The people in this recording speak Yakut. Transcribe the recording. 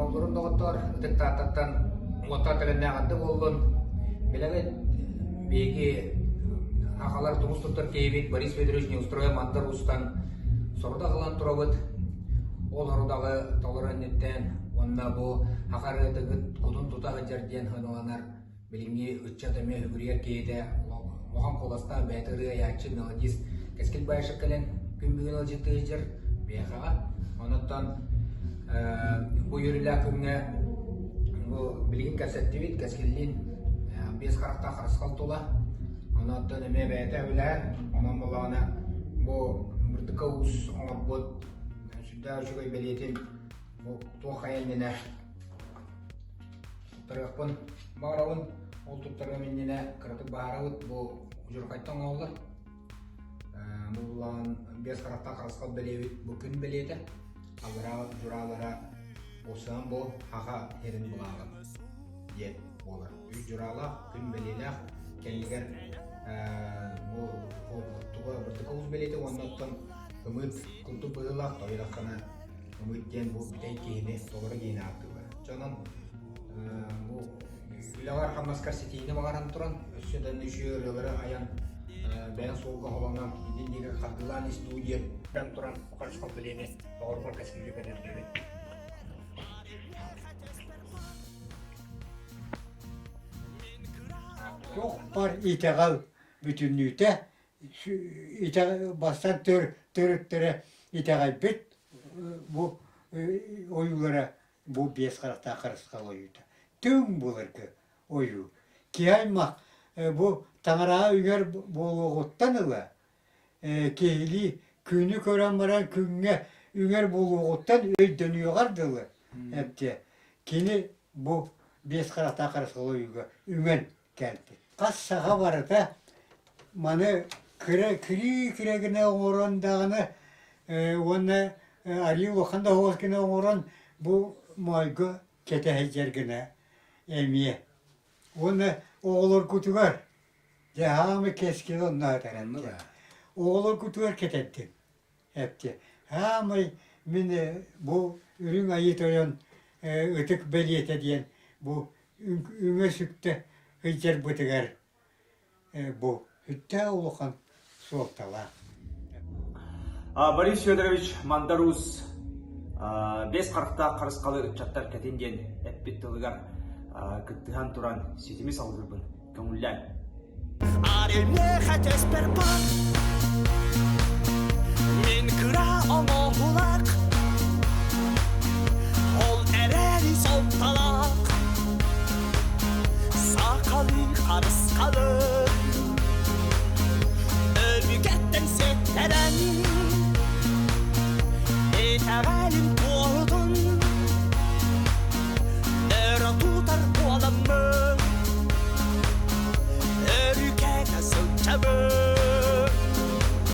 Дорооболорун доҕоттоор, Ытык Тааттаттан уоттаах төлөннөөх анды буоллун. Билэҕит, биһиги сахалар тумус туттар киһибит Борис Федорович Неустроев Мандар Уустан сорудах ылан турабыт. Ол сорудаҕы толору инниттэн уонна бу саха ырыатыгыт кутун тута сылдьар диэн сыаналанар Билиҥҥи ыччат эмиэ үгүрүйэр киһитэ, улахан куоластаах бэйэтэ ырыа айааччы, мелодист Кэскил Баишев кэлэн күн бүгүн ыалдьыттыы сылдьар биһиэхэҕэ. Онуттан бу үөрүүлээх күҥҥэ бу билигин кэпсэттибит Кэскиллиин биэс харахтаах харысхал тула. Онуттан эмиэ бэйэтэ үлэһэр. Онон буоллаҕына бу Бырдыка Уус оҥорбут сүрдээх үчүгэй бэлиэтин бу туох хайа иннинэ Туттарыахпын баҕарабын. Ол туттарыам иннинэ кыратык баһаарабыт. Бу удьурхайтан оҥоһуллар. Бу булаан биэс харахтаах харысхал бэлиэбит бу күн бэлиэтэ. Аллараа дьураалара Усаан бу хаха сирин былааҕын диэн буолар. Үс дьураалаах, күн бэлиэлээх кэннигэр бу туга быртыка уус бэлиэтэ уонна оттон ымыыт курдук быһыылаах тойдаххына Ымыт диэн бу бүтэй киһини толору киһини ааттыыллар. Дьонон бу үлэҕэр-хамнаскар ситиини баҕаран туран, өссө да үчүгэй ырыалары айан бэйэҥ суолга холонон итин диэки хардыылаан ис дуу диэн туран харысхал бэлиэни доҕорбор кэскилгэ бэлэмниибин. Туох бар итэҕэл бүтүннүүтэ бастан төрүттэрэ итэҕэйбит бу ойуулара бу биэс харахтаах харысхал ойуута. Түҥ былыргы ойуу. Киһи аймах бу таҥараҕа үҥэр буолуоҕуттан ыла киһилии күнү көрөн баран күҥҥэ үҥэр буолуоҕуттан өйдөнүөҕэр дылы эбдиэ кини бу биэс харахтаах харысхал ойууга үҥэн кэлбит. Хас саха барыта маны кыра кирии-кирэ гына оҥорон даҕаны уонна арыы улахан да оһуос гына оҥорон бу моойго кэтэ сылдьар гына эмиэ. Уонна оҕолоргутугар дьэ хаамы кэскил онно сытар Оҕолоргутугар кэтэрдим. Эптэ хаамай мин бу Үрүҥ Айыы Тойон ытык бэлиэтэ диэн бу үҥэ-сүктэ сылдьарбытыгар бу сүрдээх улахан суолталаах. Борис Федорович Мандар Уус биэс харахтаах харысхалы ыччаттар кэтин диэн эппит тылыгар кыттыһан туран ситими салгыырбын көҥүллээн. Мин кыра оҥоһулах Ол эрээри солталаах Сахалыы харысхалы.